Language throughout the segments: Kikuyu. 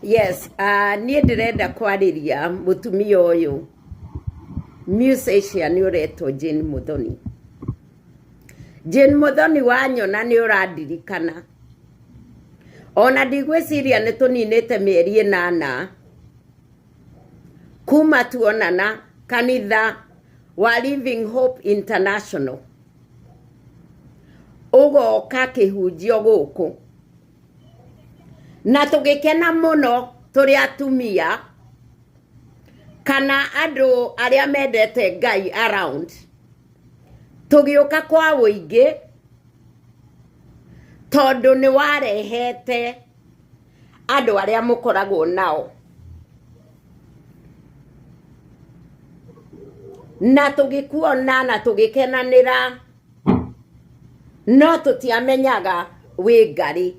Yes, niĩ ndĩrenda kwarĩria mũtumia ũyũ musician ũretwo Jane Muthoni. Jane Muthoni wanyona nĩ ũrandirikana. Ona ndigwĩciria nĩ tũninĩte mĩeri ĩnana kuma tuonana kanitha wa Living Hope International. Ũgoka kĩhunjio gũkũ. Na tũgĩkena mũno tũrĩ atumia kana andũ arĩa mendete Ngai around. Tũgĩũka kwa ũingĩ tondũ nĩ warehete andũ arĩa mũkoragwo nao. Na tũgĩkuona na tũgĩkenanĩra no tũtiamenyaga wĩ ngarĩ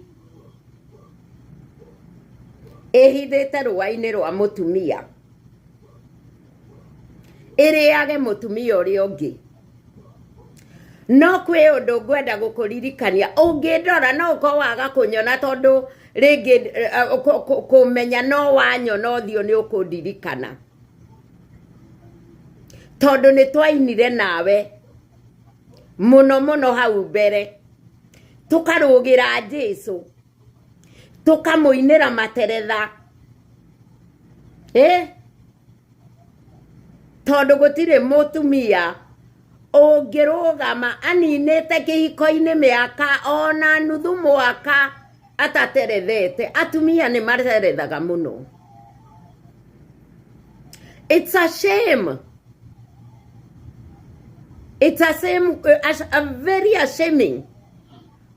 ĩhithĩte rũa-inĩ rwa mũtumia ĩrĩage mũtumia ũrĩa ũngĩ. No kwĩ ũndũ ngwenda gũkũririkania, ũngĩndora no ũkorwo waga kũnyona tondũ rĩngĩ kũmenya no wanyona ũthiũ nĩ ũkũndirikana, tondũ nĩ twainire nawe mũno mũno hau mbere, tũkarũgĩra Jesũ, tũkamũinĩra materetha, ĩ tondũ gũtirĩ mũtumia ũngĩrũgama aninĩte kĩhiko-inĩ mĩaka ona nuthu mwaka ataterethete. Atumia nĩ materethaga mũno. It's a shame. It's a shame, a very ashaming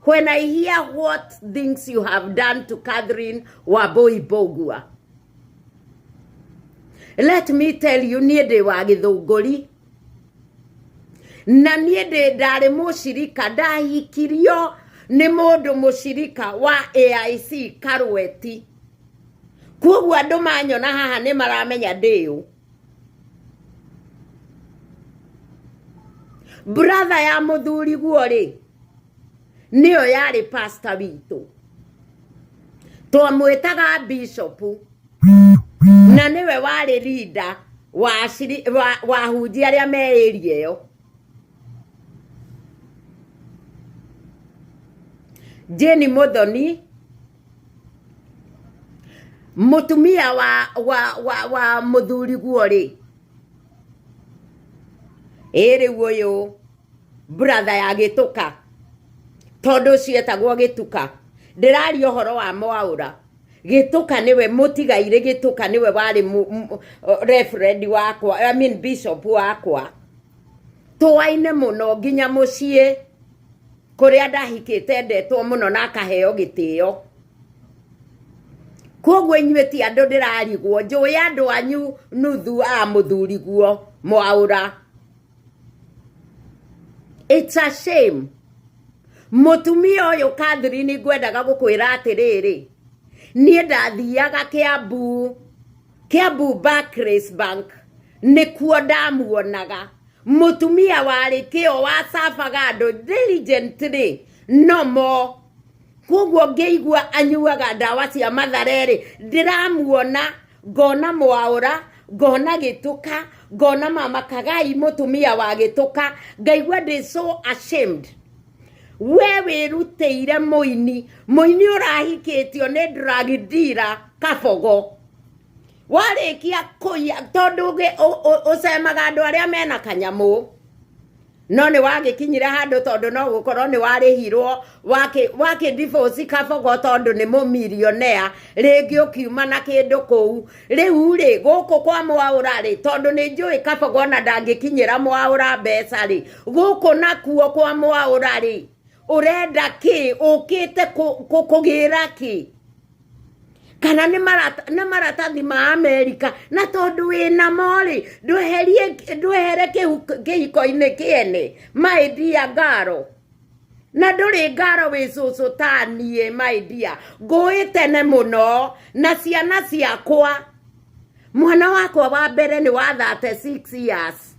when I hear what things you have done to Catherine Wambui Mbugua. Let me tell you, niĩ ndĩ wa Gĩthũngũri na niĩ ndĩ ndarĩ mũcirika, ndahikirio nĩ mũndũ mũcirika wa AIC Karweti. Koguo andũ manyona haha nĩ maramenya ndĩ ũ. Brother ya mũthuri guo rĩ, nĩyo yarĩ pastor witũ, twamwĩtaga bishop, na nĩwe warĩ leader wa ahunjia arĩa me area ĩyo. Jane Muthoni Mũtumia wa mũthuri guo rĩ, ĩ rĩu ũyũ brother ya Gĩtũka, tondũ ũcio etagwo Gĩtuka, ndĩraria ũhoro wa Mwaũra, Gĩtũka nĩwe mũtigairĩ, Gĩtũka nĩwe warĩ reverend wakwa, I mean bishop wakwa, tũaine mũno nginya mũciĩ. Kũrĩa ndahikĩte ndetwo mũno na akaheo gĩtĩo. Kwoguo inyuĩ ti andũ ndĩrarigwo, njũĩ andũ anyu nuthu a mũthuriguo Mwaũra. It's a shame. Mũtumia ũyũ Catherine ngwendaga gũkwĩra atĩrĩrĩ, niĩ ndathiaga Kiambu, Kiambu Barclays Bank nĩkuo ndamuonaga. Mũtumia warĩ kĩo wacabaga andũ diligently no more. Koguo ngĩigua anyuaga ndawa cia Mathare-rĩ, ndĩramuona ngona Mwaũra, ngona Gĩtũka, ngona Mama Kagai mũtumia wa Gĩtũka, ngaigua ndĩ so ashamed. We wĩrutĩire mũini, mũini ũrahikĩtio nĩ drug dealer Kabogo. Warĩkia kũiya tondũ ũcemaga andũ arĩa mena kanyamũ, no nĩ wagĩkinyire handũ tondũ no gũkorwo nĩ warĩhirwo wakĩ divorce Kabogo tondũ nĩ mũmirionea, rĩngĩ ũkiuma na kĩndũ kũu. Rĩu rĩ, gũkũ kwa Mwaũra rĩ, tondũ nĩ njũĩ Kabogo ona ndangĩkinyĩra Mwaũra mbeca rĩ, gũkũ nakuo kwa Mwaũra rĩ, ũrenda kĩ? Ũkĩte kũgĩra kĩ? Kana nĩ maratathi ma Amerika, na tondũ wĩ namo rĩ, ndweherie, ndwehere kĩhiko-inĩ kĩene, my dear ngaro. Na ndũrĩ ngaro wĩ cũcũ ta niĩ my dear, ngũĩ tene mũno na ciana ciakwa. Mwana wakwa wa mbere nĩ wa 36 years,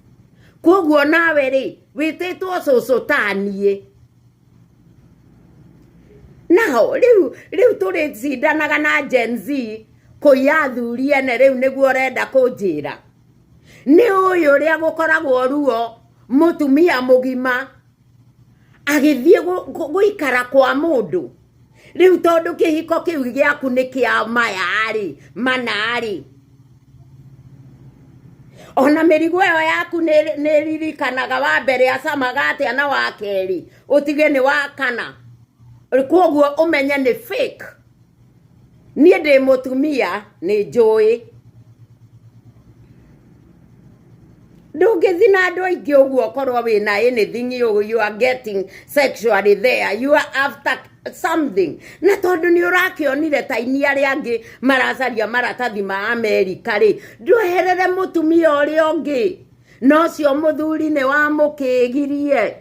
koguo nawe rĩ, wĩtĩtwo cũcũ ta niĩ. Nao rĩu, rĩu tũrĩcindanaga na Gen Z. Kũiya athuri ene rĩu nĩguo ũrenda kũnjĩra? Nĩ ũĩ ũrĩa gũkoragwo ruo mũtumia mũgima agĩthiĩ gũikara kwa mũndũ? Rĩu tondũ kĩhiko kĩu gĩaku nĩ kĩa maya-rĩ, mana-rĩ, ona mĩrigo ĩyo yaku nĩ ĩririkanaga wa mbere acamaga atĩa na wa kerĩ ũtige nĩ wa kana, koguo ũmenye nĩ fake. Niĩ ndĩ mũtumia nĩ njũĩ. Ndũngĩthiĩ na andũ aingĩ ũguo ũkorwo wĩna anything you are getting sexually there, you are after something. Na tondũ nĩ ũrakĩonire ta ini arĩa angĩ maracaria maratathi ma Amerika rĩ, ndweherere mũtumia ũrĩa ũngĩ, na ũcio mũthuri nĩ wamũkĩgirie.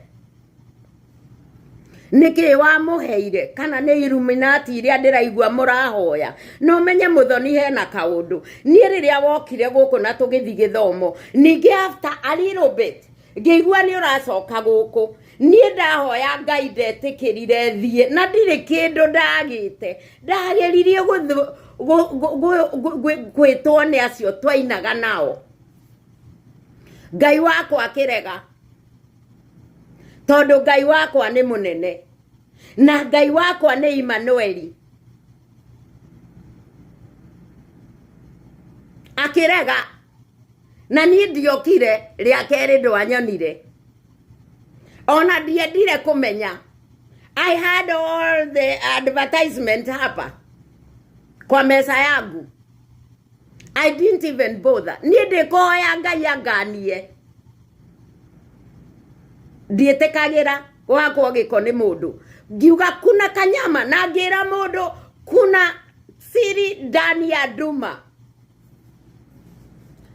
Nĩkĩ wamũheire? Kana nĩ Illuminati iria ndĩraigua mũrahoya? Na ũmenye mũthoni hena kaũndũ. Niĩ rĩrĩa wokire gũkũ na tũgĩthiĩ gĩthomo, ningĩ after a little bit, ngĩigua nĩ ũracoka gũkũ. Niĩ ndahoya Ngai ndetĩkĩrire thiĩ, na ndirĩ kĩndũ ndagĩte. Ndageririe gwĩtwo nĩ acio twainaga nao. Ngai wakwa akĩrega. Tondũ Ngai wakwa nĩ mũnene, na Ngai wakwa nĩ Imanueli. Akĩrega, na niĩ ndiokire rĩa kerĩ ndwanyonire, ona ndiendire kũmenya. I had all the advertisement hapa kwa meza yangu. I didn't even bother. Niĩ ndĩkũhoya Ngai anganie. Ndiĩtĩkagĩra gwakwo gĩko nĩ mũndũ. Ngiuga kuna kanyama na ngĩra mũndũ kuna siri ndani ya nduma.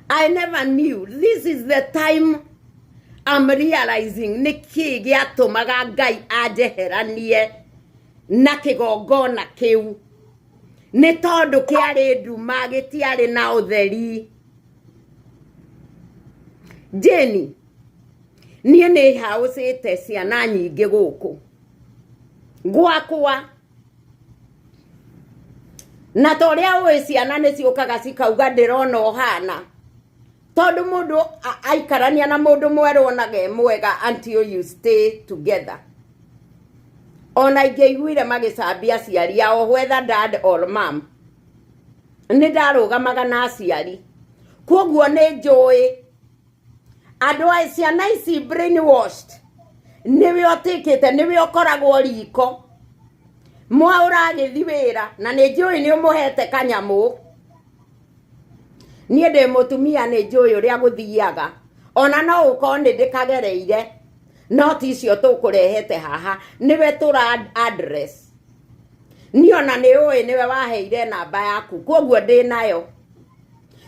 I never knew. This is the time I'm realizing nĩkĩ gĩatũmaga Ngai anjeheranie na kĩgongona kĩu. Nĩ tondũ kĩarĩ nduma gĩtiarĩ na ũtheri. Jane, niĩ nĩ haũcĩte ciana nyingĩ gũkũ gwakwa, na ta ũrĩa ũĩ ciana nĩ ciũkaga cikauga ndĩrona ũhana, tondũ mũndũ aikarania na mũndũ mwerũ onaga e mwega until you stay together. Ona ingĩaiguire magĩcambia aciari ao, whether dad or mom, nĩ ndarũgamaga na aciari. Kwoguo nĩ njũĩ andũ a ciana ici brainwashed, nĩwe ũtĩkĩte, nĩwe ũkoragwo riko, mwa ũragĩthi wĩra, na nĩ njũĩ nĩ ũmũhete kanyamũ. Niĩ ndĩ mũtumia nĩ njũĩ ũrĩa gũthiaga, ona no ũkorwo nĩ ndĩkagereire, no ti icio tũkũrehete haha, nĩwe tũra address. Niĩ ona nĩ ũĩ nĩwe waheire namba yaku, kwoguo ndĩ nayo.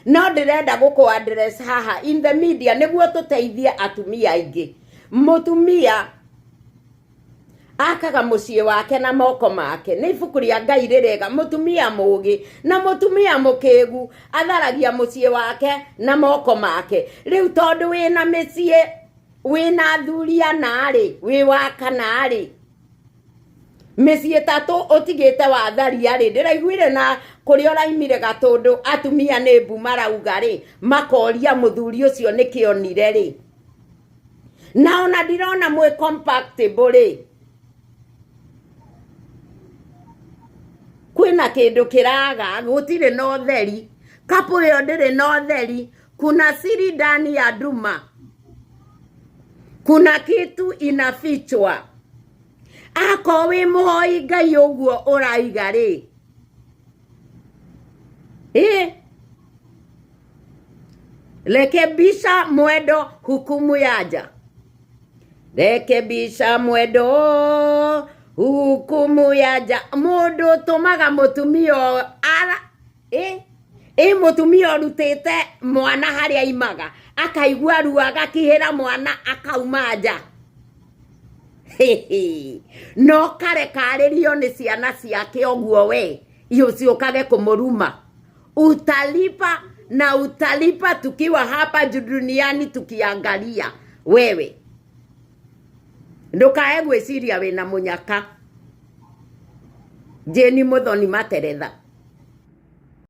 No ndĩrenda gũkũ address haha in the media nĩguo tũteithie atumia aingĩ. Mũtumia akaga mũciĩ wake na moko make, nĩ ibuku rĩa Ngai rĩrega, mũtumia mũgĩ na mũtumia mũkĩgu atharagia mũciĩ wake na moko make. Rĩu tondũ wĩna mĩciĩ, wĩna athuri ana-rĩ, wĩ wa kana-rĩ, mĩciĩ ĩtatũ ũtigĩte watharia-rĩ, ndĩraiguire na kũrĩa ũraimire Gatũndũ atumia nĩ mbu marauga-rĩ, makoria mũthuri ũcio nĩkĩ onire-rĩ. Na ona ndirona mwĩ compatible rĩ, kwĩna kĩndũ kĩraga, gũtirĩ na ũtheri, couple ĩyo ndĩrĩ na ũtheri, kuna siri ndani ya nduma, kuna kitu inafichwa. Akorwo wĩ mũhoi Ngai ũguo ũraiga rĩ, ĩ rekebisha mwendo hukumu yaja, rekebisha mwendo hukumu yaja. Mũndũ ũtũmaga mũtumia ara ĩ ĩ mũtumia ũrutĩte mwana harĩa aimaga akaigua ruo agakihĩra mwana akauma nja, no kareka arĩrio nĩ ciana ciake ũguo we ciũkage kũmũruma. Utalipa na utalipa tukiwa hapa duniani tukiangalia wewe. Ndũkae gwĩciria wĩna mũnyaka. Jane Muthoni Materetha.